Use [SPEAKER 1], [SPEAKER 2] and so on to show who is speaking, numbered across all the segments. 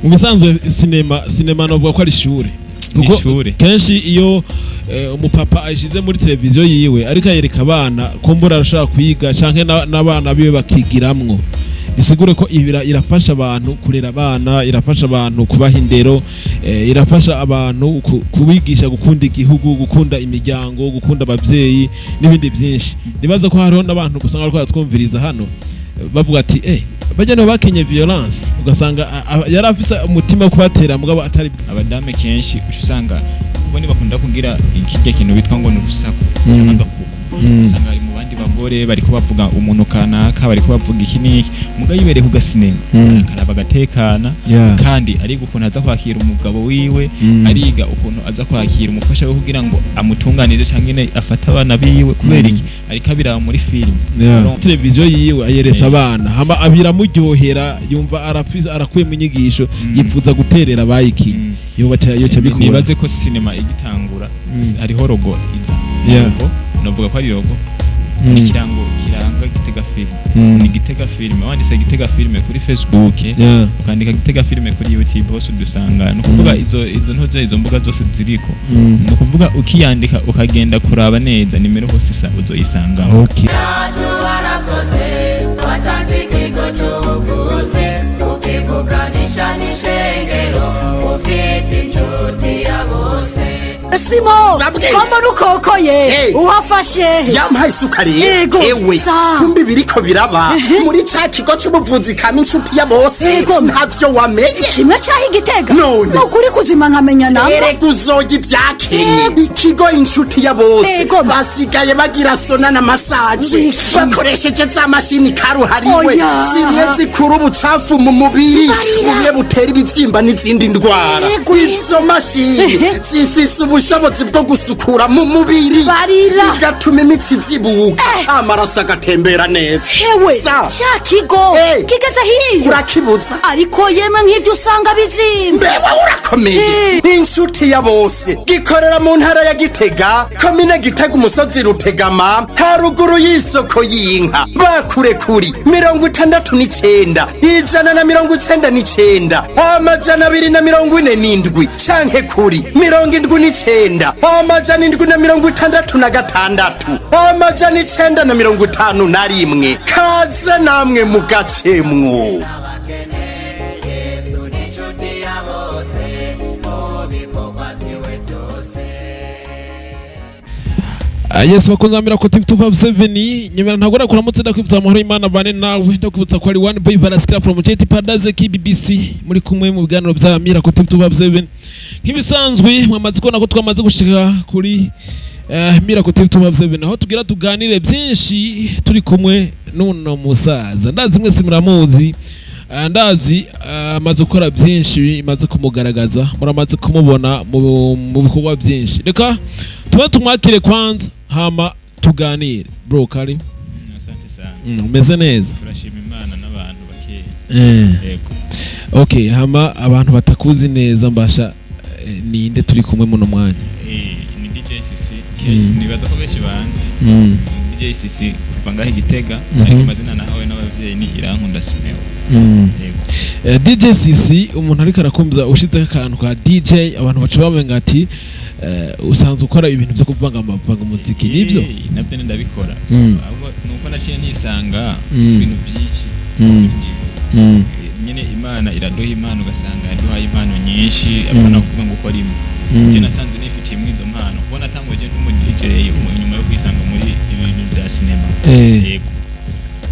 [SPEAKER 1] Mu bisanzwe sinema novuga ko ari ishure.
[SPEAKER 2] Ni
[SPEAKER 1] Kuko
[SPEAKER 2] ishure.
[SPEAKER 1] Kenshi iyo umupapa ayishize muri televiziyo yiwe, ariko ayereka abana, kumbura arashobora kwiga canke n'abana biwe bakigiramwo. Bisigure ko irafasha abantu kurera abana, irafasha abantu kubaha indero, irafasha abantu kubigisha gukunda igihugu, gukunda imiryango, gukunda abavyeyi n'ibindi byinshi. Nibaza ko hariho n'abantu usanga bariko baratwumviriza hano, bavuga ati: "Bajya nibo bakinye Violence", ugasanga yari afise umutima wo kubatera, mugabo atari.
[SPEAKER 2] Abadame kenshi uca usanga kuko ntibakunda kugira ikirya kintu bitwa ngo ni urusaku cyangwa agakuku. Usanga bari mu bandi bagore, bariko bavuga umuntu kanaka, bariko bavuga iki n'iki, muga yibereye ku gasinema, akaraba agatekana. Kandi ariga ukuntu aza kwakira umugabo wiwe, ariga ukuntu aza kwakira umufasha we kugira ngo amutunganirize canke nyene afate abana biwe. Kubera iki? Ariko abiraba muri filime.
[SPEAKER 1] Televiziyo yiwe ayeretse abana, hama biramuryohera, yumva arafise, arakuyemo inyigisho, yifuza guterera abayikinye. Yobaca yoca bikura.
[SPEAKER 2] Nibaze ko sinema igitangura hariho logo iza. Logo, novuga ko ari logo, ni ikirango kiranga Gitega Film. Ni Gitega Film. Wanditse Gitega Film kuri Facebook, ukandika Gitega Film kuri YouTube, hose udusanga. Ni ukuvuga izo ntuze, izo mbuga zose ziriko. Ni ukuvuga ukiyandika, ukagenda kuraba neza nimero hose isa uzoyisangaho.
[SPEAKER 3] Yacu warakoze, watanze ikigo cy'ubuvuzi, ukivuganisha n'ishengero, ubyita inshuti ya bose.
[SPEAKER 4] Simo.
[SPEAKER 5] Babwe.
[SPEAKER 4] Ko mbona ukokoye?
[SPEAKER 5] Hey.
[SPEAKER 4] Uhafashe?
[SPEAKER 5] Yampaye isuka rero.
[SPEAKER 4] Yego,
[SPEAKER 5] Ewe,
[SPEAKER 4] sa.
[SPEAKER 5] kumbi biriko biraba muri ca kigo c'ubuvuzi kama inshuti ya bose.
[SPEAKER 4] Yego.
[SPEAKER 5] Ntavyo wamenye?
[SPEAKER 4] Kimwe caho igitega?
[SPEAKER 5] None.
[SPEAKER 4] Nukuri kuzima nkamenya namba.
[SPEAKER 5] Erega uzoya ivyakenye ikigo inshuti ya bose.
[SPEAKER 4] Yego.
[SPEAKER 5] Basigaye bagira sauna na massage
[SPEAKER 4] Wiki.
[SPEAKER 5] bakoresheje za mashini karuhariwe,
[SPEAKER 4] Oya.
[SPEAKER 5] zimwe zikura ubucafu mu mubiri,
[SPEAKER 4] Barira.
[SPEAKER 5] bumwe butera ibivyimba n'izindi ndwara.
[SPEAKER 4] Yego.
[SPEAKER 5] Izo mashini zifise ubushobozi bwo gusukura mu mubiri,
[SPEAKER 4] Barira.
[SPEAKER 5] bigatuma imitsi izibuka, amaraso agatembera neza.
[SPEAKER 4] Hewe.
[SPEAKER 5] Sa.
[SPEAKER 4] Ca kigo
[SPEAKER 5] Hey.
[SPEAKER 4] kigeze hiyo?
[SPEAKER 5] Urakibuza.
[SPEAKER 4] Ariko yemwe, nk'ibyo usanga bizimvye.
[SPEAKER 5] Mbewe, urakomeye. Inshuti ya bose gikorera mu ntara ya Gitega, komine Gitega, umusozi Rutegama, haruguru y'isoko y'inka. Bakure kuri 69 199 247 canke kuri 79 766 951. Kaze namwe mu gacemwo.
[SPEAKER 3] Yesu ni inshuti ya bose mu bikorwa byiwe byose.
[SPEAKER 1] Yes, bakunze ko TV 257, nyemera ntabwo kuramutse, ndakwibutsa amahoro y'Imana bane nawe, ndakwibutsa ko ari One Boy Varaskira from Jet Padaze KBBC muri kumwe mu biganiro bya Mira ko TV 257. Nk'ibisanzwe mwamaze kubona ko twamaze gushika kuri Mira ko TV 257, aho tugira tuganire byinshi turi kumwe n'uno musaza. Ndazi mwese muramuzi. Ndazi amaze gukora byinshi bimaze kumugaragaza, muramaze kumubona mu bikorwa byinshi. Reka tuba tumwakire kwanza, hama tuganire. Bro, kari.
[SPEAKER 2] Asante sana.
[SPEAKER 1] Umeze neza?
[SPEAKER 2] Turashima Imana n'abantu bakeya. Yego.
[SPEAKER 1] Okay, hama abantu batakuzi neza, mbasha ninde turi kumwe muno mwanya?
[SPEAKER 2] Ni DJ CC. Nibaza ko benshi banzi DJ CC kuva ngaho igitega, ariko amazina nahawe n'abavyeyi ni Irankunda Simeo. Yego.
[SPEAKER 1] DJ CC, umuntu ariko arakumva ushizeko akantu ka DJ, abantu baca bamenga ati usanzwe ukora ibintu byo kuvanga amavanga umuziki, nibyo?
[SPEAKER 2] Navyo ndabikora. Ahubwo nuko naciye nisanga mfise ibintu byinshi muri jewe. Nyene Imana iraduha impano, ugasanga yaduhaye impano nyinshi, apana kuvuga ngo ukora imwe. Je nasanze nifitiye muri izo mpano, kuko natanguye je ndi umu DJ nyuma yo kwisanga muri ibintu bya sinema.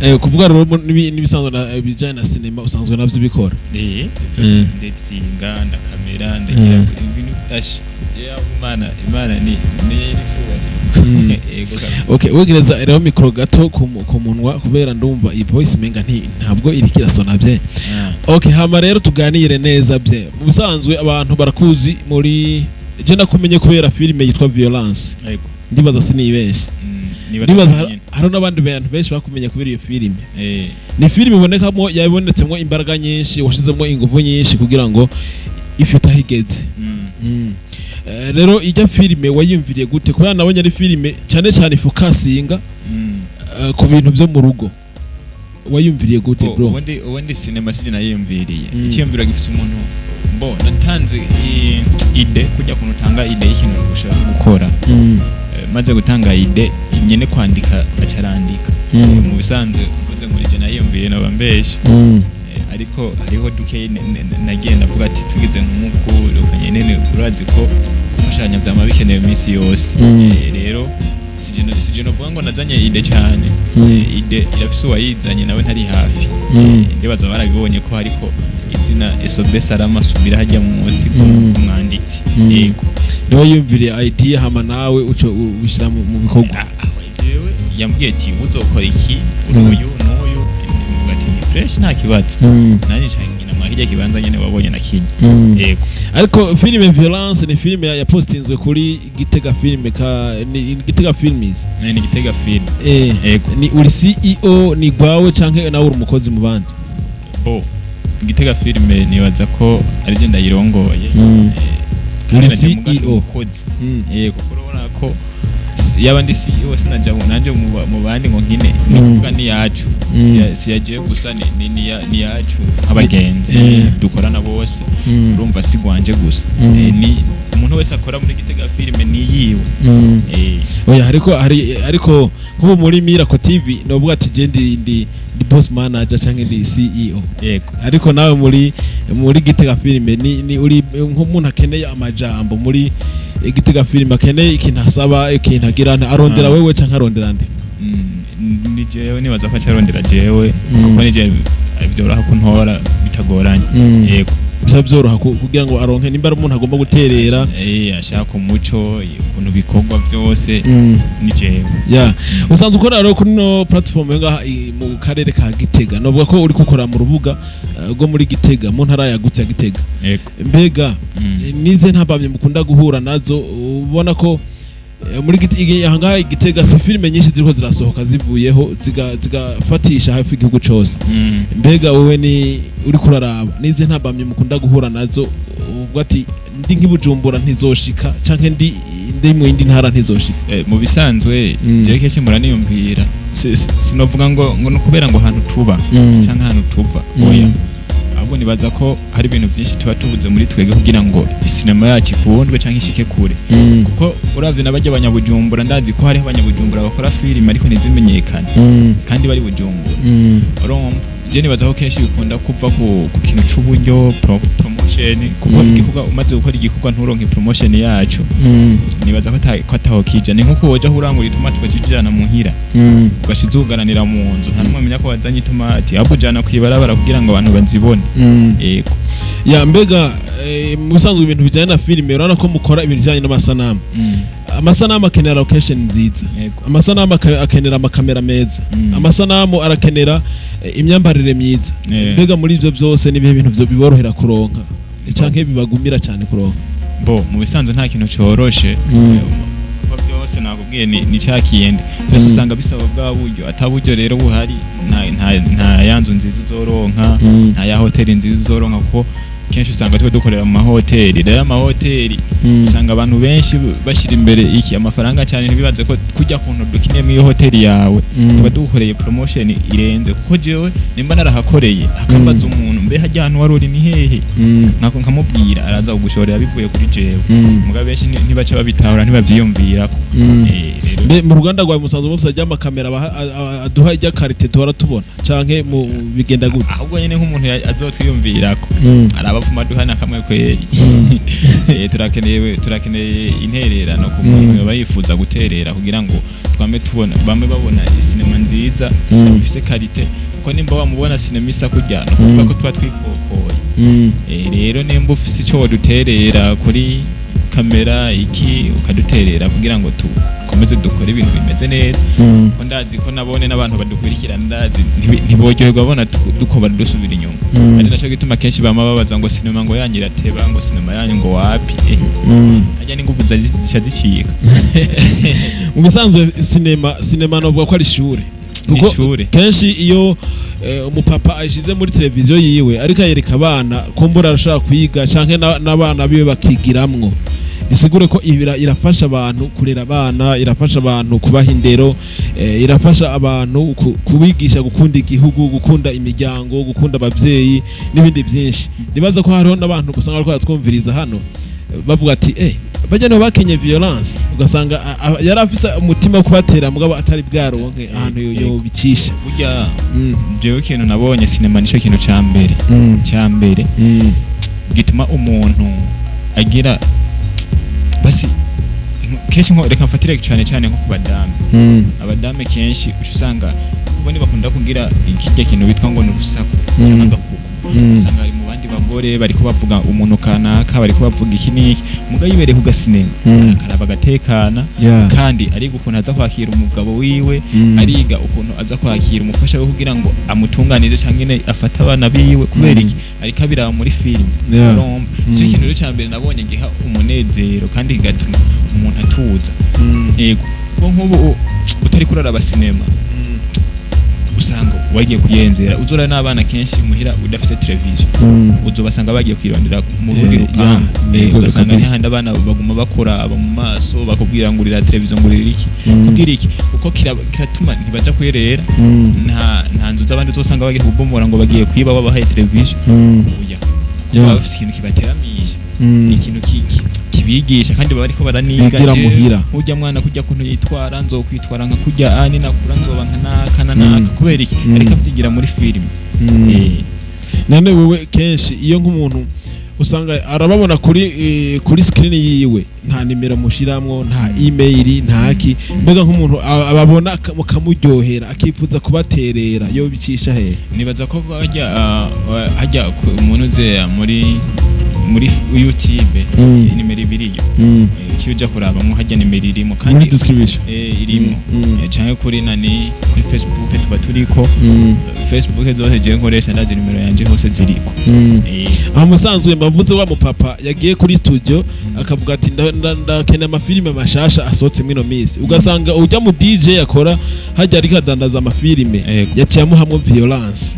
[SPEAKER 2] Yego.
[SPEAKER 1] Kuvuga rero n'ibisanzwe ibijanye na sinema usanzwe navyo ubikora?
[SPEAKER 2] Byose. Ndeditinga, ndakamera, ndagira ibintu ashi je aho Imana ni icubahiro. Yego kabisa.
[SPEAKER 1] Okay, wegereza rero micro gato ku munwa, kubera ndumva iyi voice menga ntabwo iriko irasona bye. Okay, hama rero tuganire neza bye. Mu bisanzwe abantu barakuzi muri, je nakumenye kubera filime yitwa Violence.
[SPEAKER 2] Yego.
[SPEAKER 1] Ndibaza sinibeshe.
[SPEAKER 2] Nibaza
[SPEAKER 1] Ndibaza
[SPEAKER 2] ko nyene.
[SPEAKER 1] hari n'abandi bantu benshi bakumenye kubera iyo filime. Ni filime ibonekamo, yabonetsemwo imbaraga nyinshi, washizemo ingufu nyinshi kugira ngo ifite aho igeze. Rero ijya filime wayiyumviriye gute? Kubera nabonye ari filime cyane cyane ifokasinga ku bintu byo mu rugo. Wayumviriye gute, bro?
[SPEAKER 2] Ubundi sinema sije nayiyumviriye. Icyiyumviro gifise umuntu. Bo natanze idée, kujya kuntu utanga idée y'ikintu ushaka gukora. Maze gutanga idée, nyene kwandika acarandika. Mu bisanzwe mvuze ngo nije nayiyumviriye, noba mbeshe. Ariko hariho duke nagiye ndavuga ati tugize nk'uku nyene, urazi ko gufashanya vyama bikenewe iminsi yose. Rero sije novuga ngo nazanye idée cyane. Idée irafise uwayizanye, nawe ntari hafi. Ndibaza barabibonye ko hariko izina Esobe Salama Subira hajya munsi ku ku mwanditsi. Yego.
[SPEAKER 1] Niwe yumviriye idea, hama nawe uco ubishyira mu bikorwa?
[SPEAKER 2] Ah, ah, jewe yambwiye ati uzokora iki, uyu n'uyu, mvuga ati ni fresh, nta kibazo. Nanjye nca mwa kirya kibanza nyene wabonye na kinye. Yego.
[SPEAKER 1] Ariko filime Violence ni filime yapostinzwe kuri Gitega Filime ka ni Gitega Films?
[SPEAKER 2] Ni Gitega Film. Yego.
[SPEAKER 1] Ni uri CEO, ni gwawe, canke nawe uri umukozi mu bandi?
[SPEAKER 2] Bo Gitega Filime nibaza ko ari je ndayirongoye.
[SPEAKER 1] Uri
[SPEAKER 2] Kandi naje muga ndi
[SPEAKER 1] CEO.
[SPEAKER 2] umukozi. Yego, kuko urabona ko yaba ndi CEO sinaja nanje mu bandi ngo nkine. Ni kuvuga ni yacu. Si yagiye gusa, ni yacu nk'abagenzi dukorana bose. Urumva si gwanje gusa. Ni umuntu wese akora muri Gitega Filime ni yiwe.
[SPEAKER 1] Oya, ariko hari, ariko nk'ubu muri Miracle TV novuga ati je ndi boss manager canke ndi CEO.
[SPEAKER 2] Yego.
[SPEAKER 1] Ariko nawe muri Gitega Filime ni uri nk'umuntu akeneye amajambo muri Gitega Filime, akeneye ikintu, asaba ikintu, agira nte, arondera wewe canke arondera nde?
[SPEAKER 2] Ni jewe, nibaza ko acarondera jewe, kuko ni jewe vyoroha kuntora bitagoranye. Yego.
[SPEAKER 1] Biba byoroha kugira ngo aronke nimba ari umuntu agomba guterera.
[SPEAKER 2] Ashaka umuco ukuntu bikorwa byose, ni jewe.
[SPEAKER 1] Ya, usanzwe ukora rero kuri no platform yo ngaha mu karere ka Gitega, novuga ko uri gukora mu rubuga rwo muri Gitega, mu ntara yagutse ya Gitega.
[SPEAKER 2] Yego.
[SPEAKER 1] Mbega nize ntambamye mukunda guhura nazo, ubona ko muri aha ngaha i Gitega si filime nyinshi ziriko zirasohoka zivuyeho zigafatisha hafi igihugu cose? Mbega wowe ni uri kuraraba nize ntambamye mukunda guhura nazo, ubwo ati ndi nk'ibujumbura ntizoshika, canke ndi mu yindi ntara ntizoshika?
[SPEAKER 2] Mu bisanzwe jewe kenshi muraniyumvira. Sinovuga ngo ni ukubera ngo ahantu tuba canke ahantu tuva. Oya, ahubwo nibaza ko hari ibintu byinshi tuba tubuze muri twebwe kugira ngo isinema yacu ikundwe canke ishike kure, kuko uravye n'abajya abanyabujumbura, ndazi ko hariho abanyabujumbura bakora filime ariko ntizimenyekane kandi bari Bujumbura. Urumva je nibaza ko kenshi bikunda kuva ku kintu c'uburyo, promotion, kuko igikorwa umaze gukora igikorwa nturonke promotion yaco, nibaza ko ataho kija. Ni nkuko woja urangura itomati ukazijana muhira, ugaca uzugaranira mu nzu, nta n'umwe amenya ko wazanye itomati, ahubwo ujana kw'ibarabara kugira ngo abantu bazibone. Yego.
[SPEAKER 1] Ya, mbega mu bisanzwe ibintu bijyanye na filime, urabona ko mukora ibintu bijyanye n'amasanamu. Amasanamu akenera location nziza. Amasanamu akenera amakamera meza. Amasanamu arakenera imyambarire myiza. Mbega muri ibyo byose nibihe bintu byo biborohera kuronka canke bibagumira cyane kuronka?
[SPEAKER 2] Bo mu bisanzwe nta kintu coroshe. Kuko byose nakubwiye ni cya kindi byose usanga bisaba bwa buryo. Ata buryo rero buhari, nta ya nzu nziza uzoronka, nta ya hoteli nziza uzoronka, kuko kenshi usanga twe dukorera mu mahoteli. Rero amahoteli usanga abantu benshi bashyira imbere iki amafaranga cyane, ntibibaze ko kujya kuntu dukiniye muri iyo hoteli yawe tuba dukoreye promotion irenze, kuko jewe nimba narahakoreye hakambaza umuntu mbe hajya ahantu wari uri ni hehe, nkako nkamubwira, araza kugushorera bivuye kuri jewe. Muga benshi ntibaca babitahura, ntibavyiyumvirako. Rero
[SPEAKER 1] Mbe mu ruganda rwawe musanzwe mufise ry'amakamera aduha ijya qualité duhora tubona, canke mu bigenda gute?
[SPEAKER 2] Ahubwo nyene nk'umuntu azotwiyumvirako arabavuma duha na kamwe kweri. Turakeneye intererano ku muntu yoba yifuza guterera kugira ngo twame tubona, bamwe babona isinema nziza, isinema ifise qualité, kuko nimba wamubona sinema isa kurya, ni ukuvuga ko tuba twikokoye. Rero nimba ufise ico woduterera kuri kamera iki, ukaduterera kugira ngo tukomeze dukore ibintu bimeze neza, ko ndazi ko nabone n'abantu badukurikirana, ndazi ntiboryoherwa babona dukoba dusubira inyuma. Ari naco gituma kenshi bama babaza ngo sinema ngo yanyu irateba, ngo sinema yanyu ngo wapi. Harya n'inguvu zica zicika.
[SPEAKER 1] Mu bisanzwe sinema novuga ko ari ishure.
[SPEAKER 2] Ni
[SPEAKER 1] Kuko
[SPEAKER 2] ishure.
[SPEAKER 1] kenshi iyo umupapa ayishize muri televiziyo yiwe ariko ayereka abana, kumbura arashobora kwiga, canke n'abana biwe bakigiramwo. Bisigure ko irafasha abantu kurera abana, irafasha abantu kubaha indero, irafasha abantu kubigisha gukunda igihugu, gukunda imiryango, gukunda abavyeyi n'ibindi byinshi. Nibaza ko hariho n'abantu usanga bariko baratwumviriza hano, bavuga ati bajya nibo bakenye violence, ugasanga yari afise umutima wo kubatera mugabo atari bwaronke ahantu yobicisha.
[SPEAKER 2] Burya jewe ikintu nabonye, sinema nico kintu ca mbere ca mbere gituma umuntu agira basi kenshi nko reka mfatire cyane cyane nko ku badame. Abadame kenshi uca usanga kubo bakunda kugira ikirya kintu bitwa ngo ni urusaku cyangwa agakuku. Usanga ari mu bandi bagore bariko bavuga umuntu kanaka, bariko bavuga iki n'iki, muga yibereye ku gasinema arakaraba agatekana. Kandi ariga ukuntu aza kwakira umugabo wiwe, ariga ukuntu aza kwakira umufasha we kugira ngo amutunganirize cyangwa nyine afate abana biwe. Kubera iki? Ariko abiraba muri filime. Urumva, icyo kintu rero cya mbere nabonye giha umunezero kandi kigatuma umuntu atuza. Yego, kuko nk'ubu utari kuraraba sinema usanga wagiye kuyenzera, uzora n'abana kenshi muhira udafise televiziyo, uzobasanga bagiye kwirondera mu rundi rupangu. Ugasanga n'ahandi abana baguma bakuraba mu maso, bakubwira ngo urira televiziyo, ngo urira iki, kubwira iki, kuko kiratuma ntibaja kwerera. Nta nzu z'abandi uzosanga bagiye kubomora ngo bagiye kwiba babahaye televiziyo, oya, kuko baba bafise ikintu kibateramisha, ikintu kibigisha, kandi baba bariko baraniga.
[SPEAKER 1] Bigira muhira.
[SPEAKER 2] Urya mwana kujya kuntu yitwara, nzokwitwara nka kurya ani nakura nzoba nka naka na naka. Kubera iki? Ariko avyigira muri filime.
[SPEAKER 1] None wewe kenshi iyo nk'umuntu usanga arababona kuri kuri screen yiwe, nta nimero mushiramwo, nta email, nta ki, mbega nk'umuntu ababona mukamuryohera akifuza kubaterera, yo bicisha he?
[SPEAKER 2] Nibaza ko hajya hajya umuntu uze muri YouTube nimero ibiriyo. Uciye uja kurabamwo hajya nimero irimo kandi
[SPEAKER 1] muri description.
[SPEAKER 2] Irimo. Canke kuri nani, kuri Facebook tuba turiko. Facebook zose jewe nkoresha, ndazi nimero yanje hose ziriko.
[SPEAKER 1] Aho musanzwe mbavuze wa mupapa yagiye kuri studio akavuga ati ndakeneye amafilime mashasha asohotse mwino minsi, ugasanga ujya mu DJ akora hajya ariko adandaza amafilime yaciye amuhamwo violence.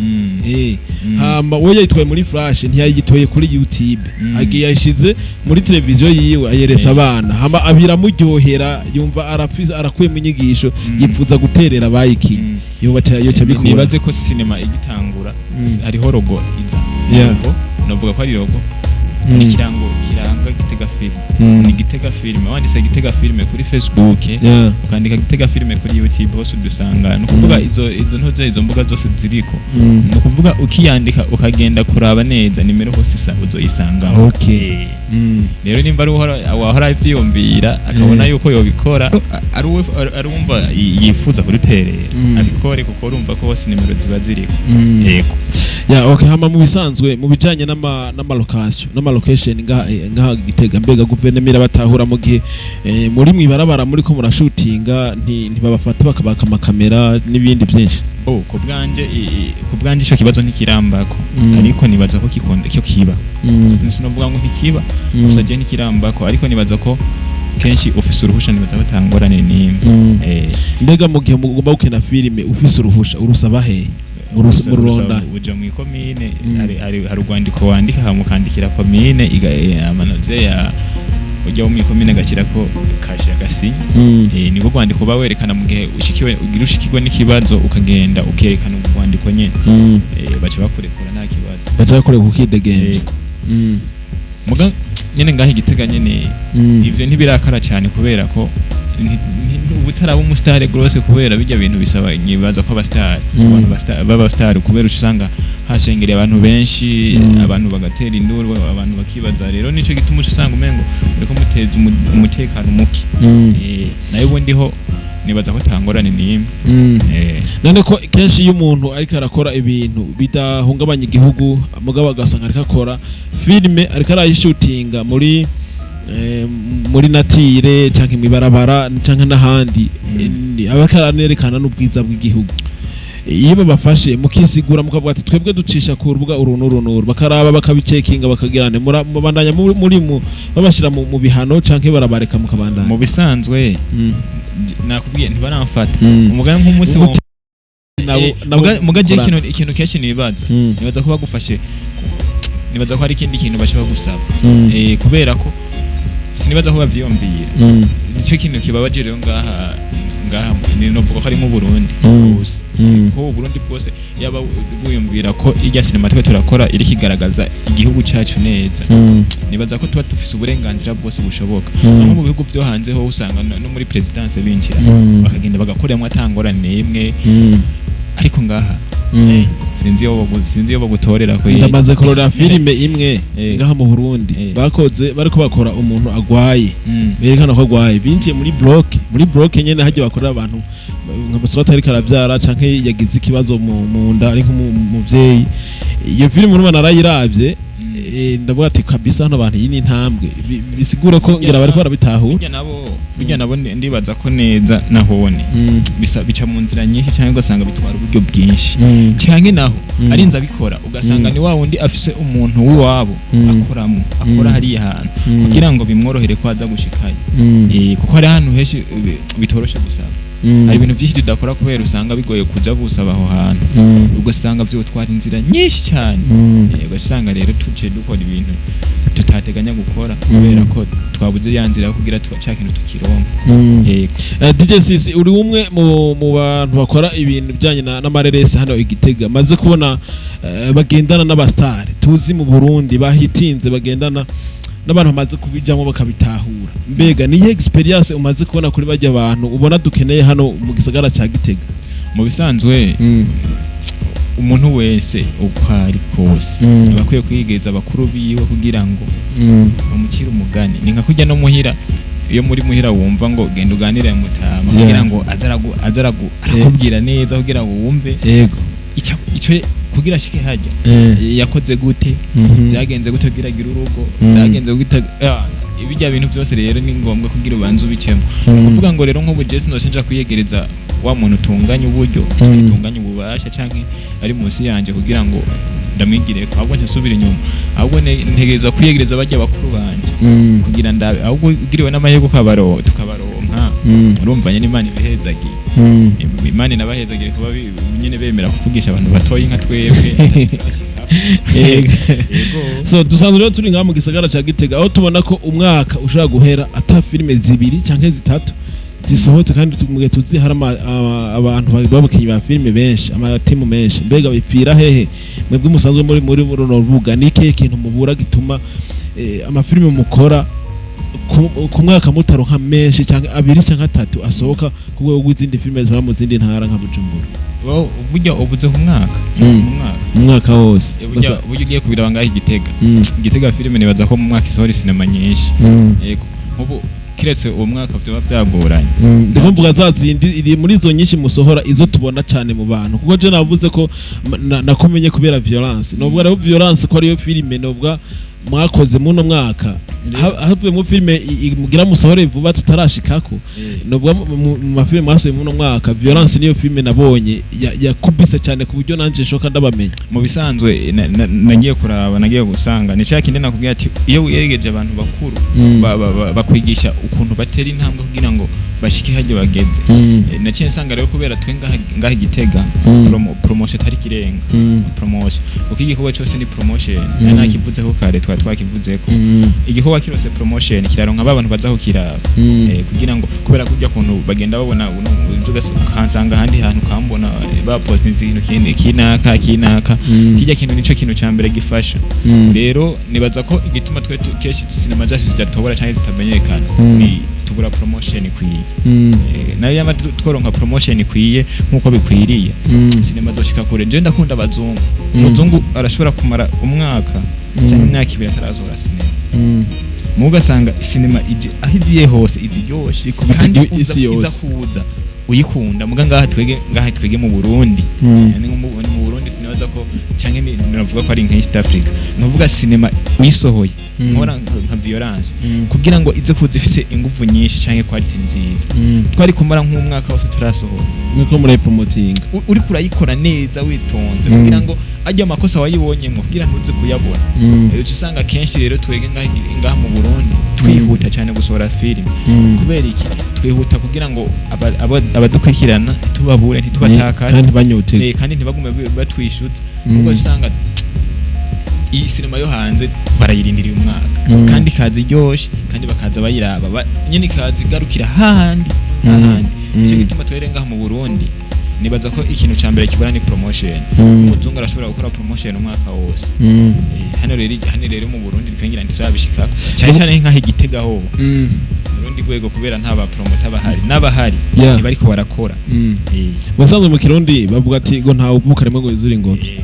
[SPEAKER 1] Hama we yayitwaye muri flash, ntiyayitoye kuri YouTube, agiye yayishize muri televiziyo yiwe, ayeretse abana, hama abiramuryohera, yumva arafise arakuyemo inyigisho, yifuza guterera abayikinye. Yoba yoca bikura.
[SPEAKER 2] Nibaze ko sinema igitangura hariho logo iza. Logo, navuga ko ari logo, ni ikirango kiranga Gitega Film. Ni Gitega Film, wanditse Gitega Film kuri Facebook, ukandika Gitega Film kuri YouTube, hose udusanga. Ni ukuvuga izo ntuze, izo mbuga zose ziriko. Ni ukuvuga ukiyandika ukagenda kuraba neza nimero hose isa uzoyisangaho. Rero nimba ari wahora avyiyumvira akabona yuko yobikora, ari ari uwumva yifuza kuduterera, abikore, kuko urumva ko hose nimero ziba ziriko. Yego.
[SPEAKER 1] Ya, okay. Hama mu bisanzwe mu bijanye n'ama location n'ama location ngaha Gitega, mbega guverinoma irabatahura mu gihe muri mwibarabara muri ko murashutinga, ntibabafata bakabaka amakamera n'ibindi byinshi?
[SPEAKER 2] Oh, ku bwanje ico kibazo ntikirambako. Ariko nibaza ko kikunda cyo kiba. Sinovuga ngo ntikiba, gusa je ntikirambako, ariko nibaza ko kenshi ufise uruhusha, nibaza ko atangorane n'imwe.
[SPEAKER 1] Mbega mu gihe mugomba gukina filime ufise uruhusha, urusaba hehe? Mururonda?
[SPEAKER 2] Uja mu ikomine. Hari urwandiko wandika hama ukandikira komine, amanoze ya ujya mu ikomine agashyirako kashe agasinya. Nibwo rwandiko uba werekana mu gihe ushikiwe, ugira ushikirwe n'ikibazo, ukagenda ukerekana urwo rwandiko nyene. Baca bakurekura nta kibazo.
[SPEAKER 1] Baca bakorera kukidegembya.
[SPEAKER 2] Yego. Muga nyene ngaho Igitega nyene ivyo ntibirakara cyane, kubera ko ubu utaraba umusitari rwose, kubera bijya bintu bisaba, nyibaza ko abasitari, abantu b'abasitari, kubera uca usanga hashengereye abantu benshi, abantu bagatera induru, abantu bakibaza. Rero nico gituma uca usanga umengo uriko muteza umutekano muke. Nayo ubundi ho nibaza ko atangorane n'imwe.
[SPEAKER 1] None ko kenshi iyo umuntu ariko arakora ibintu bidahungabanya igihugu, mugabo agasanga ariko akora filime, ariko arayishutinga muri nature canke mw'ibarabara canke n'ahandi, aba ariko aranerekana n'ubwiza bw'igihugu, iyo babafashe mukisigura mukavuga ati twebwe ducisha ku rubuga uru n'uru n'uru, bakaraba bakabicekinga bakagira nte, mubandanya muri mu babashira mu bihano canke barabareka mukabandanya?
[SPEAKER 2] Mu bisanzwe nakubwiye ntibaramfata. Umugani nk'umunsi muga je ikintu kenshi nibaza, nibaza ko bagufashe, nibaza ko hari ikindi kintu baca bagusaba. Kubera ko Sinibaza ko bavyiyumvira. Nicyo kintu kibabaje rero ngaha ni novuga ko ari mu Burundi bwose, ko Uburundi bwose yaba buyumvira ko irya sinema twe turakora iri kigaragaza igihugu cyacu neza, nibaza ko tuba dufise uburenganzira bwose bushoboka. No mu bihugu byo hanze ho usanga no muri présidence binjira, bakagenda bagakoreramo atangorane n'imwe, ariko ngaha sinzi iyo bagutorera ko.
[SPEAKER 1] Ndamaze kurora filime imwe ngaha mu Burundi, bakoze bariko bakora umuntu agwaye, berekana ko agwaye, binjiye muri bloc, muri bloc nyene hajya bakorera abantu nka baswata ariko aravyara canke yagize ikibazo mu nda, ari nk'umuvyeyi. Iyo filime urumva narayiravye, ndavuga ati kabisa hano abantu iyi ni intambwe. Bisigura ko ngira bariko barabitahura.
[SPEAKER 2] Burya nabo ndibaza ko neza nahone bisa bica mu nzira nyinshi, cyangwa ugasanga bitwara uburyo bwinshi, cyangwa naho arinze abikora ugasanga ni wa wundi afise umuntu w'iwabo akoramo, akora hariya hantu, kugira ngo bimworohere ko aza gushikayo. Kuko hari ahantu henshi bitoroshe gusaba. Hari ibintu byinshi tudakora kubera usanga bigoye kuja gusaba aho hantu, ugasanga vyotwara inzira nyinshi cyane. Ugasanga rero tuce dukora ibintu tutateganya gukora kubera ko twabuze ya nzira yo kugira ca kintu tukironka. Yego.
[SPEAKER 1] DJ Sisi, uri umwe mu bantu bakora ibintu bijyanye n'amareresi hano i Gitega, maze kubona bagendana n'abasitari tuzi mu Burundi bahitinze, bagendana n'abantu bamaze kubijyamo bakabitahura. Mbega niyo experience umaze kubona kuri bajya bantu ubona dukeneye hano mu gisagara ca Gitega?
[SPEAKER 2] Mu bisanzwe umuntu wese uko ari kose aba akwiye kwigeza abakuru biwe kugira ngo bamukire umugani. Ni nka kujya no muhira, iyo muri muhira wumva ngo genda uganire mutama kugira ngo aze arakubwira neza kugira ngo wumve icyo kugira ashike hajya yakoze gute, byagenze gute kugira agire urugo, byagenze gute. Ibijya bintu byose rero ni ngombwa kugira ubanze ubicemo. Ni ukuvuga ngo rero nk'ubu Jesse ndoce kwiyegereza wa muntu utunganya uburyo canke utunganya ububasha canke ari munsi yanje kugira ngo ndamwigire ko, ahubwo nsubira inyuma, ahubwo ntegereza kwiyegereza bajya bakuru banje kugira ndabe. Ahubwo ugiriwe n'amahirwe tukabaronka, urumva nyene Imana ibihezagiye. Imana inabahezagiye kuba nyene bemera kuvugisha abantu batoyi nka twebwe.
[SPEAKER 1] Yego.
[SPEAKER 2] Yego.
[SPEAKER 1] So dusanzwe rero turi ngaha mu gisagara ca Gitega, aho tubona ko umwaka ushobora guhera ata filime zibiri canke zitatu zisohotse, kandi mu gihe tuzi hari abantu b'abakinyi ba filime benshi, amatimu menshi. Mbega bipfira hehe? Mwebwe musanzwe muri runo rubuga, ni ikihe kintu mubura gituma amafilime mukora ku mwaka mutaronka menshi, canke abiri canke atatu asohoka ku rwego rw'izindi filime ziba mu zindi ntara nka Bujumbura?
[SPEAKER 2] Well, burya ubuze ku mwaka, mu mwaka.
[SPEAKER 1] Mu mwaka wose.
[SPEAKER 2] Burya ugiye kubiraba ngaho i Gitega, Gitega filime nibaza ko mu mwaka isohora sinema nyinshi. Yego, nk'ubu kiretse uwo mwaka vyoba byagoranye.
[SPEAKER 1] Ndiko mvuga za zindi iri muri izo nyinshi musohora, izo tubona cane mu bantu, kuko je navuze ko nakumenye kubera Violence. Nubwo rero Violence ko ariyo filime nubwo mwakoze muno mwaka, havuyemo filime mugira musohore vuba tutarashikako, nubwo mu mafilime mwasohoye muno mwaka, Violence niyo filime nabonye yakubise cyane ku buryo nanje shoka ndabamenya.
[SPEAKER 2] Mu bisanzwe nagiye kuraba, nagiye gusanga ni cya kindi nakubwiye ati iyo wiyegereje abantu bakuru bakwigisha ukuntu batera intambwe kugira ngo bashike hajya bageze. Naciye nsanga rero kubera twe ngaha i Gitega promotion itari kirenga, promotion, kuko igikorwa cyose ni promotion. Nari nakivuzeho kare, twari twakivuzeko. Igikorwa kirose promotion kiraronka ba bantu baza kukiraba. Kugira ngo kubera kurya kuntu bagenda babona uno uje ukansanga ahandi hantu ukambona bapostinze ikintu kindi kinaka kinaka, kijya kintu nico kintu ca mbere gifasha. Rero nibaza ko igituma twe kenshi sinema zacu zidatobora cyangwa zitamenyekana ni tubura promotion ikwiye. Nayo yama tworonka promotion ikwiye nkuko bikwiriye, sinema zoshika kure. Je ndakunda abazungu. Umuzungu arashobora kumara umwaka cyangwa imyaka 2 atarasohora sinema, mu ugasanga sinema ije aho igiye hose iziryoshe
[SPEAKER 1] Ikubita
[SPEAKER 2] kandi
[SPEAKER 1] isi yose.
[SPEAKER 2] Iza kuza uyikunda. Muga ngaha twege mu Burundi, ni nko mu Burundi sinibaza ko canke navuga ko ari nka East Africa, navuga sinema uyisohoye nkora nka Violence, kugira ngo ize kuza ifise inguvu nyinshi canke quality nziza, twari kumara nk'umwaka wose turasohora.
[SPEAKER 1] Nkuko muri promoting.
[SPEAKER 2] Uriko urayikora neza witonze kugira ngo ajya amakosa wayibonyemo kugira ntuze kuyabona. Uca usanga kenshi rero twege ngaha mu Burundi twihuta cyane gusohora filime. Kubera iki twihuta? Kugira ngo abadukurikirana ntitubabure, ntitubatakaze
[SPEAKER 1] kandi banyotega.
[SPEAKER 2] Kandi ntibagume batwishuza, kuko usanga iyi sinema yo hanze barayirindiriye umwaka. Kandi ikaza iryoshe, kandi bakaza bayiraba, nyene ikaza igarukira hahandi hahandi. Ico gituma twere ngaha mu Burundi, nibaza ko ikintu ca mbere kibura ni promotion. Umuzungu arashobora gukora promotion umwaka wose. Hano rero mu Burundi twengira ntiturabishika cyane cyane nk'aho Igitega ho mu rundi rwego, kubera nta ba promoter bahari, n'abahari ntibariko barakora.
[SPEAKER 1] Musanzwe mu Kirundi bavuga ati ngo ntawe uvuka rimwe ngo yuzure ingobyi.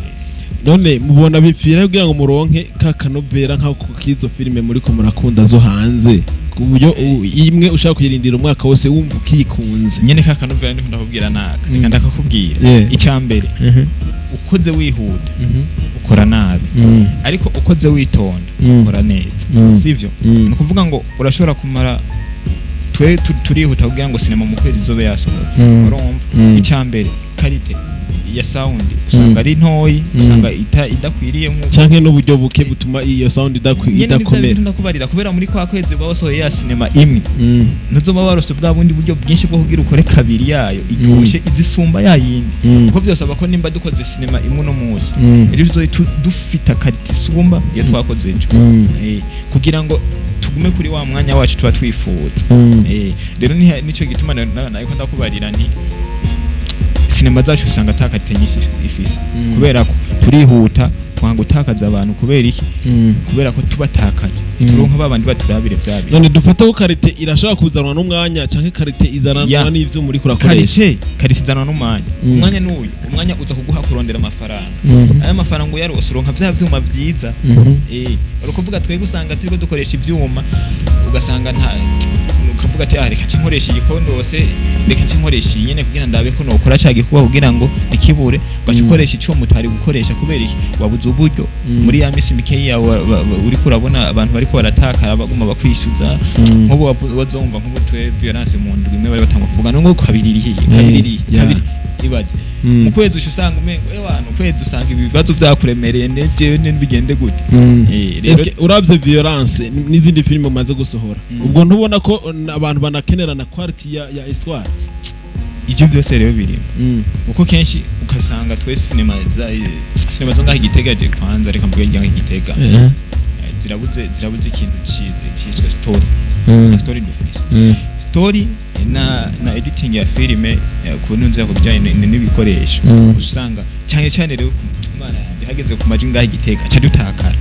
[SPEAKER 1] None mubona bipfira kugira ngo muronke ka kanovera nk'ako k'izo filime muriko murakunda zo hanze, ku buryo imwe ushaka kuyirindira umwaka wose wumva ukikunze?
[SPEAKER 2] Nyene ka kanovera ndiko ndakubwira naka, reka ndakakubwira. Icya mbere, ukoze wihuta ukora nabi, ariko ukoze witonda ukora neza. Sivyo? Ni ukuvuga ngo urashobora kumara, twe turihuta kugira ngo sinema mu kwezi izobe yasohotse. Urumva, icya mbere, qualité ya sound usanga ari ntoyi, usanga idakwiriye nk'uko
[SPEAKER 1] Canke n'uburyo buke butuma iyo sound
[SPEAKER 2] nyene nivyo
[SPEAKER 1] idakomera.
[SPEAKER 2] bintu ndakubarira, kubera muri kwa kwezi uba wasohoye ya sinema imwe, ntuzoba warose bwa bundi buryo bwinshi bwo kugira ukore kabiri yayo iryoshe izisumba ya yindi, kuko vyosaba ko nimba dukoze sinema imwe uno munsi, ejo tuzobe dufita qualité isumba iyo twakoze ejo, kugira ngo tugume kuri wa mwanya wacu tuba twifuza. Rero nico gituma nariko ndakubarira nti sinema zacu usanga ata qualité nyinshi ifise, kubera ko turihuta, twanga gutakaza abantu. Kubera iki? Kubera ko tubatakaje turonka babandi baturabire vya bintu.
[SPEAKER 1] None dufate ko qualité irashobora kuzanwa n'umwanya, canke qualité izananwa n'ivyo muri kurakoresha?
[SPEAKER 2] Qualité izanwa n'umwanya. Umwanya n'uyu, umwanya uza kuguha kurondera amafaranga. Aya mafaranga uyarose, uronka vya vyuma vyiza. Uri kuvuga twebwe usanga turiko dukoresha ivyuma, ugasanga nta, ukavuga ati: "Ah, reka nce nkoresha igikondose, reka nce nkoresha iyi nyene kugira ndabe ko nokora ca gikorwa kugira ngo ntikibure." Ugaca ukoresha icuma utari gukoresha. Kubera iki? Wabuze uburyo. Muri ya misi mikeyi yawe uriko urabona abantu bariko baratakara, baguma bakwishyuza. Nk'ubu wazumva nk'ubu twe violence mu ndwi imwe bari batangwa kuvuga ngo kabiri irihiye, kabiri irihiye, kabiri. Ibaze mu kwezi usha usanga umengo ewana, ukwezi usanga ibibazo vyakuremereye, nejewe bigende gute? Rero
[SPEAKER 1] Eske uravye violence n'izindi filime umaze gusohora, ubwo ntubona ko abantu banakenera na quality ya histoire?
[SPEAKER 2] Ivyo byose rero birimo, kuko kenshi ukasanga twe sinema zo ngaho Igitega, je kwanza reka mvuge ngaho Igitega, zirabuze ikintu cyitwa story. Na story dufise, story na editing ya filime, ku ntunze ku bijyanye n'ibikoresho, usanga cyane cyane rero Imana yanjye, hageze ku majwi ngaho Igitega ca dutakara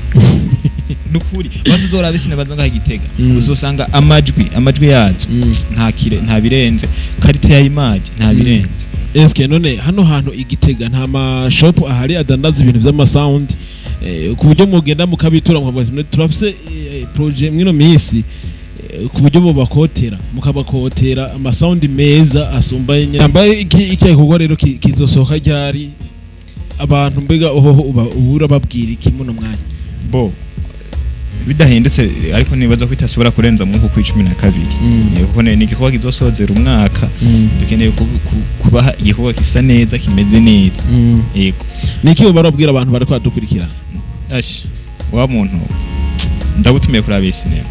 [SPEAKER 2] nukuri. Basi uzorabe sinema zo ngaho Igitega, uzosanga amajwi yazo nta kire, nta birenze, qualité ya image nta birenze.
[SPEAKER 1] Eske none hano hantu Igitega nta mashop ahari adandaza ibintu vy'ama sound, ku buryo mugenda mukabitura mukavuga ati: "Turafise projet mwino minsi," ku buryo bobakotera, mukabakotera ama sound meza asumba nyene? Yambaye iki gikorwa rero kizosohoka ryari? Abantu mbega ohoho uba ubura babwira iki muno mwanya?
[SPEAKER 2] Bo bidahindutse, ariko nibaza ko itasubira kurenza mu kwa 12. Kuko ni igikorwa kizosozera umwaka. Dukeneye kubaha igikorwa gisa neza, kimeze neza. Yego.
[SPEAKER 1] Niki uba barabwira abantu bariko badukurikira?
[SPEAKER 2] Ash, wa muntu, ndagutumiye kuraba iyi sinema.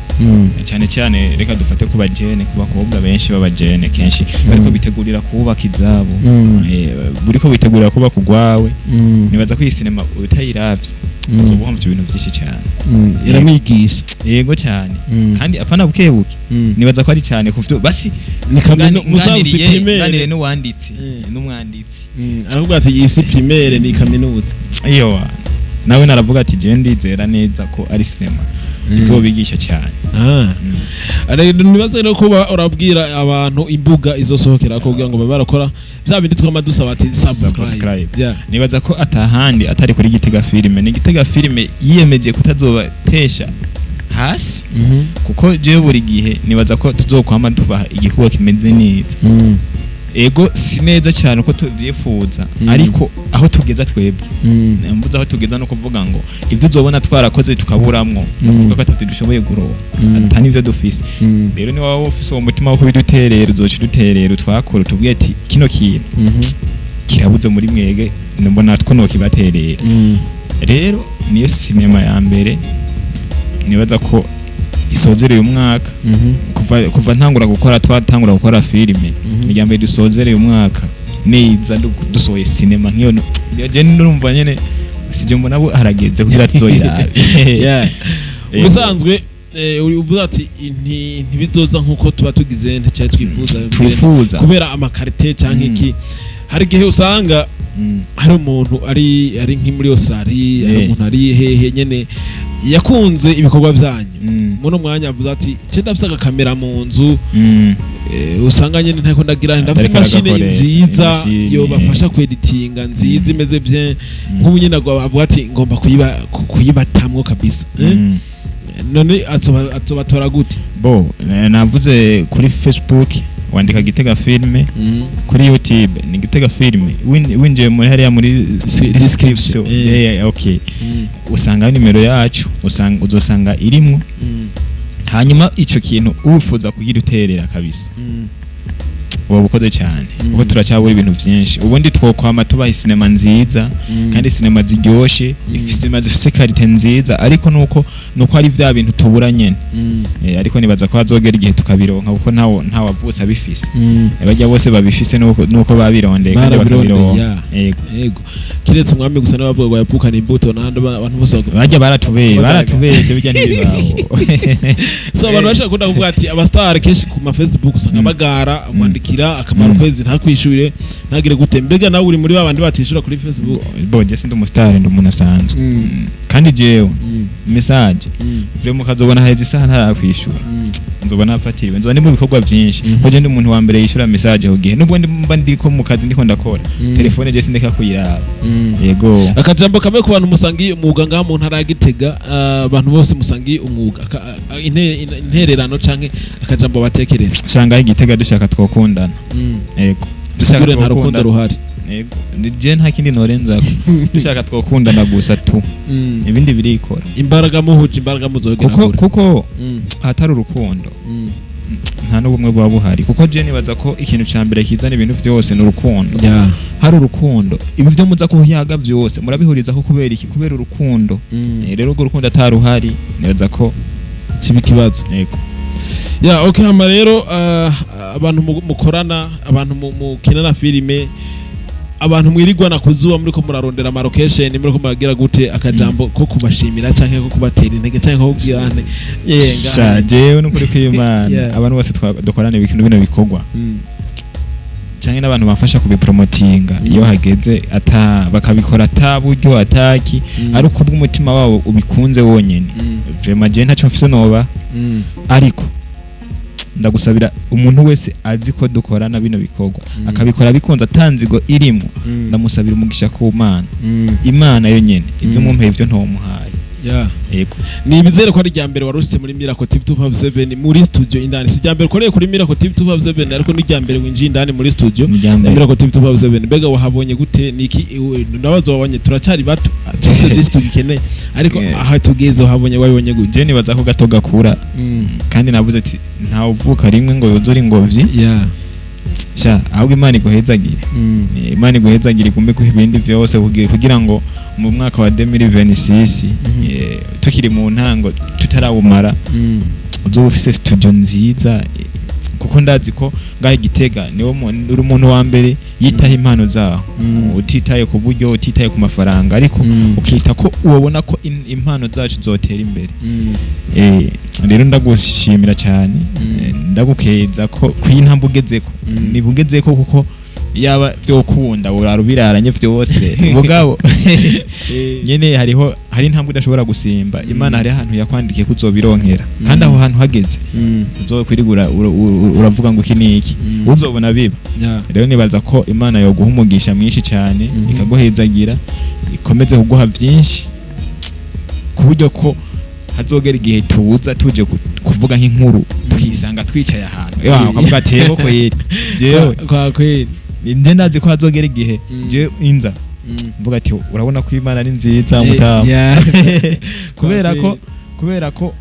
[SPEAKER 2] Cyane cyane reka dufate ku bajene, ku bakobwa benshi b'abajene kenshi bariko bitegurira kubaka izabo, buriko bitegurira kubaka ugwawe. Nibaza ko iyi sinema utayiravye uzoba uhomvye ibintu byinshi cyane.
[SPEAKER 1] Iramwigisha.
[SPEAKER 2] Yego cyane. Kandi apana bukebuke. Nibaza ko ari cyane kuvyo basi.
[SPEAKER 1] Ni musanzu
[SPEAKER 2] Nganiriye
[SPEAKER 1] primaire.
[SPEAKER 2] n'uwanditse, n'umwanditsi.
[SPEAKER 1] Aravuga ati iyi si primaire, ni kaminuza.
[SPEAKER 2] Iyo nawe naravuga ati jewe ndizera neza ko ari sinema izobigisha cyane.
[SPEAKER 1] Rero nibaza rero kuba urabwira abantu imbuga izosohokera ko, kugira ngo babe barakora bya bindi twama dusaba ati subscribe.
[SPEAKER 2] Subscribe.
[SPEAKER 1] Yeah.
[SPEAKER 2] Nibaza ko atahandi atari kuri Gitega Filime. Ni Gitega Filime yiyemeje kutazobatesha hasi, kuko jewe buri gihe nibaza ko tuzokwama tubaha igikorwa kimeze neza. Ego, si neza cyane uko tubyifuza, ariko aho tugeza twebwe, mbuze aho tugeza no kuvuga ngo ibyo uzobona twarakoze tukaburamwo, kuvuga ko atatu dushoboye guronka, ata n'ivyo dufise. Rero niba waba ufise uwo mutima wo kubiduterera, uzoca uduterera, utwakura, utubwire ati kino kintu kirabuze muri mwege, mbona two nokibaterera. Rero niyo sinema ya mbere nibaza ko isozereye umwaka. Kuva ntangura gukora, twatangura gukora filime, ni irya mbere dusozereye umwaka neza, dusohoye sinema nk'iyo. Je ndumva nyene sije mbona bo harageze kugira tuzoyirabe.
[SPEAKER 1] Ubusanzwe Uvuze ati ntibizoza nkuko tuba tugize ntacyo twifuza
[SPEAKER 2] Twifuza.
[SPEAKER 1] Kubera ama qualité canke iki. Hari igihe usanga hari umuntu ari nki muri Australia, hari umuntu ari hehe nyene yakunze ibikorwa byanyu, muno mwanya avuze ati ce ndafise agakamera mu nzu, usanga nyene ntako ndagira, ndafise
[SPEAKER 2] Ariko
[SPEAKER 1] imashini
[SPEAKER 2] aragakoresha,
[SPEAKER 1] nziza
[SPEAKER 2] imashini,
[SPEAKER 1] yobafasha kweditinga, nziza imeze bien. Nk'ubu nyene avuga ati ngomba kuyibatamwo kabisa, eh? None azobatora gute?
[SPEAKER 2] Bo navuze kuri Facebook wandika Gitega Filme, kuri YouTube ni Gitega Filme. Winjiye muri hariya muri description,
[SPEAKER 1] description,
[SPEAKER 2] yeah, okay, usanga nimero yacu, usanga uzosanga irimwo. Hanyuma ico kintu uwifuza kugira uterera kabisa, uba ukoze cyane, kuko turacyabura ibintu vyinshi. Ubundi twokwama tubaha sinema nziza kandi sinema ziryoshe, sinema zifise qualité nziza, ariko nuko ari vya bintu tubura nyene. Ariko nibaza ko hazogera igihe tukabironka, kuko ntawe wavutse abifise. Bajya bose babifise nuko babirondeye kandi
[SPEAKER 1] Barabirondeye,
[SPEAKER 2] bakabironka. Yego.
[SPEAKER 1] Yego, kiretse umwami gusa niwe bavuga ngo yavukana imbuto, n'ahandi abantu bose
[SPEAKER 2] Bajya baratubeye,
[SPEAKER 1] Bagaragara.
[SPEAKER 2] baratubeshye, bijya ntibibaho.
[SPEAKER 1] So abantu bashaka kunda kuvuga ati aba star kenshi ku ma Facebook usanga bagara amwandikira akamara ukwezi ntakwishure, ntagire gute. Mbega nawe uri muri babandi batishura kuri Facebook?
[SPEAKER 2] Bo je sindi umu star, ndi umuntu asanzwe. Kandi jewe message vraiment mukazobona haheze isaha ntarakwishura, nzoba nafatiriwe, nzoba ndi mu bikorwa byinshi, ko je ndi umuntu wa mbere yishura message ku gihe, nubwo mba ndiko mu kazi ndiko ndakora. Telefone je sindeka kuyiraba. Yego.
[SPEAKER 1] Akajambo kamwe ku bantu musangiye umwuga ngaha mu ntara ya Gitega, abantu bose musangiye umwuga, intererano canke akajambo batekerera.
[SPEAKER 2] Sanga Igitega dushaka twokundana. Yego, dushaka
[SPEAKER 1] Sigure nta rukundo
[SPEAKER 2] twokundana.
[SPEAKER 1] ruhari.
[SPEAKER 2] Yego, je nta kindi norenzako, dushaka twokundana gusa tu, ibindi birikora.
[SPEAKER 1] Imbaraga, muhuje imbaraga muzogera
[SPEAKER 2] Kuko
[SPEAKER 1] kure.
[SPEAKER 2] kuko ahatari urukundo nta n'ubumwe buba buhari, kuko je nibaza ko ikintu ca mbere kizana ibintu vyose ni urukundo. Hari urukundo, ibi vyo muza kuyaga vyose murabihuriza ko. Kubera iki? Kubera urukundo. Rero urwo rukundo ataruhari, nibaza ko
[SPEAKER 1] Kiba ikibazo.
[SPEAKER 2] Yego.
[SPEAKER 1] Ya, okay. Hama rero abantu mukorana, abantu mukinana filime, abantu mwirigwana kuzuba muriko murarondera ama location, muriko muragira gute, akajambo ko kubashimira canke ko kubatera intege canke ko kugira nte yenga.
[SPEAKER 2] Sha, jewe n'ukuri kw'Imana, abantu bose dukorana ibintu bino bikorwa canke n'abantu bamfasha kubipromotinga iyo hageze, ata bakabikora ata buryo ataki, ari uko bw'umutima wabo ubikunze wonyene. Vraiment je ntaco mfise noba, ariko ndagusabira umuntu wese azi ko dukorana bino bikorwa, akabikora bikunze atanzigo irimo, ndamusabira umugisha ku Mana, Imana yo nyene izo mumpeye ivyo ntomuhaye. Yego.
[SPEAKER 1] Ni bizere ko ari irya mbere warushitse muri Miracle TV 257 muri studio indani. Si irya mbere ukoreye kuri Miracle TV 257, ariko ni irya mbere winjiye indani muri studio
[SPEAKER 2] Ni irya mbere.
[SPEAKER 1] Miracle TV 257. Mbega wahabonye gute? Niki ndabaza wabonye? Turacyari bato, turafite byinshi tugikeneye, ariko aha tugeze wahabonye, wabibonye gute?
[SPEAKER 2] Je nibaza ko gato gakura, kandi navuze ati ntawuvuka rimwe ngo yuzure ingobyi. Sha, ahubwo Imana iguhezagire. Imana iguhezagire, igume guha ibindi byose kugira ngo mu mwaka wa 2026, tukiri mu ntango tutarawumara, uzoba ufise studio nziza, kuko ndazi ko ngaho Igitega niwo uri umuntu wa mbere yitaho impano zaho, utitaye ku buryo, utitaye ku mafaranga, ariko ukita ko ubona ko impano zacu zotera imbere. Rero ndagushimira cyane, ndagukeza ko kw'intambwe ugezeko, nibugezeko, kuko yaba vyokunda urara ubiraranye vyose. Mugabo nyene hariho hari intambwe udashobora gusimba. Imana hari ahantu yakwandikiye ko uzobironkera, kandi aho hantu hageze uzokwirigura uravuga ngo iki ni iki, uzobona biba. Rero nibaza ko Imana yoguha umugisha mwinshi cyane, ikaguhezagira, ikomeze kuguha byinshi, ku buryo ko hazogera igihe tuza tuje kuvuga nk'inkuru, tukisanga twicaye ahantu. Ewa, ukavuga ati yego kweri jewe
[SPEAKER 1] Kwa kweli.
[SPEAKER 2] Nje ndazi ko hazogera igihe jewe inza mvuga ati urabona ko Imana ari nziza, mutamu, kubera ko
[SPEAKER 1] Kwa kweli.
[SPEAKER 2] kubera ko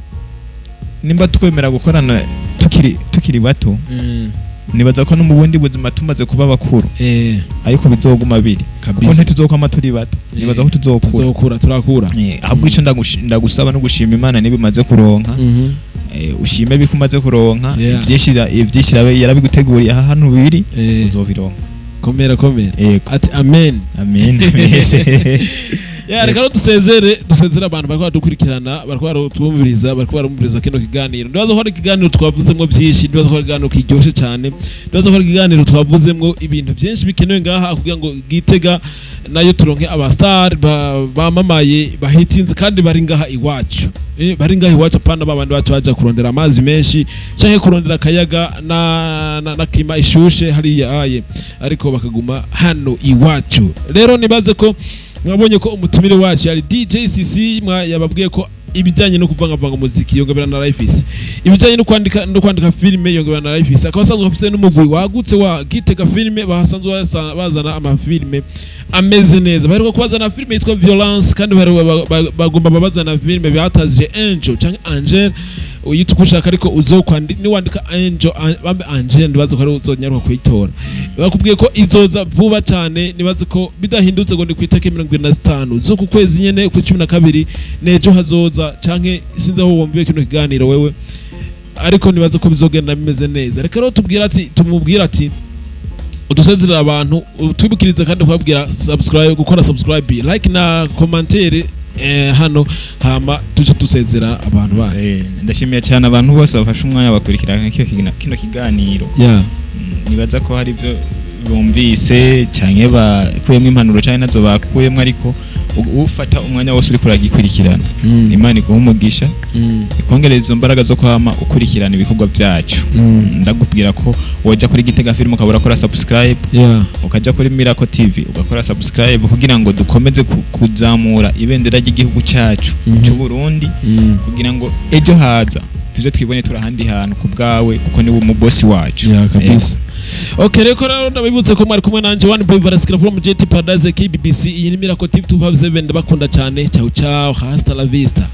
[SPEAKER 2] nimba twemera gukorana tukiri bato, nibaza ko no mu bundi buzima tumaze kuba bakuru, ariko bizoguma biri, kuko ntituzokwama turi bato. Nibaza ko tuzokura.
[SPEAKER 1] Tuzokura, turakura.
[SPEAKER 2] Ahubwo ico ndagusaba no gushima Imana niba imaze kuronka, ushime biko umaze kuronka. Ivyinshi yarabiguteguriye, aha hantu biri uzobironka.
[SPEAKER 1] Komera, komera.
[SPEAKER 2] Yego.
[SPEAKER 1] Ati amen.
[SPEAKER 2] Amen.
[SPEAKER 1] Ya, reka rero dusezere abantu bariko baradukurikirana, bariko baratwumviriza, bariko barumviriza kino kiganiro. Ndibaza ko ari ikiganiro twavuzemwo byinshi, ndibaza ko ari ikiganiro kiryoshe cyane, ndibaza ko ari ikiganiro twavuzemwo ibintu byinshi bikenewe ngaha kugira ngo Gitega nayo turonke aba star bamamaye, bahitinze kandi bari ngaha iwacu. Bari ngaha iwacu, apana babandi bacu baja kurondera amazi menshi canke kurondera akayaga na klima ishushe hariya aye, ariko bakaguma hano iwacu. Rero nibaze ko mwabonye ko umutumire wacu yari DJ CC. Yababwiye ko ibijyanye no kuvangavanga umuziki yongabera na Life, ibijyanye no kwandika filime yongabera na Life, akaba asanzwe afite n'umugwi wagutse wa Gitega Filime, basanzwe bazana amafilime ameze neza. Baheruka kubazana filime yitwa Violence, kandi bagomba babazana filime batazije Angel cyangwa Angel, uyita uko ushaka, ariko uzokwandi niwandika Angel bambe Angel, ndibaza ko ari uzonyaruka kuyitora. Bakubwiye ko izoza vuba cyane, nibaze ko bidahindutse ngo ni ku itariki 25 z'uku kwezi nyene, ku 12 nejo hazoza, canke sinzi aho wumviye kino kiganiro wewe, ariko nibaze ko bizogenda bimeze neza. Reka rero tubwira ati tumubwira ati udusezerera abantu, utwibukirize kandi kubabwira subscribe, gukora subscribe, like na commentaire hano, hama tuje dusezera abantu bacu.
[SPEAKER 2] Ndashimiye cyane abantu bose bafashe umwanya bakurikirana kino kiganiro. Nibaza ko hari ibyo bumvise canke bakuyemo impanuro canke nazo bakuyemo, ariko ufata umwanya wose uriko uragikurikirana, Imana iguha umugisha, ikongereza izo mbaraga zo kwama ukurikirana ibikorwa byacu. Ndakubwira ko woja kuri Gitega Film ukaba urakora subscribe, ukaja kuri Miracle TV ugakora subscribe, kugira ngo dukomeze kuzamura ibendera ry'igihugu cyacu cy'u Burundi, kugira ngo ejo haza tuze twibone turi ahandi hantu ku bwawe, kuko niwe umubosi wacu.
[SPEAKER 1] Yeah, kabisa. Okay, rero ndabibutse ko mwari kumwe nanje One Boy Baraskira from JT Paradise KBBC. Iyi ni Miracle TV 257. Ndabakunda cyane. Ciao ciao, hasta la vista.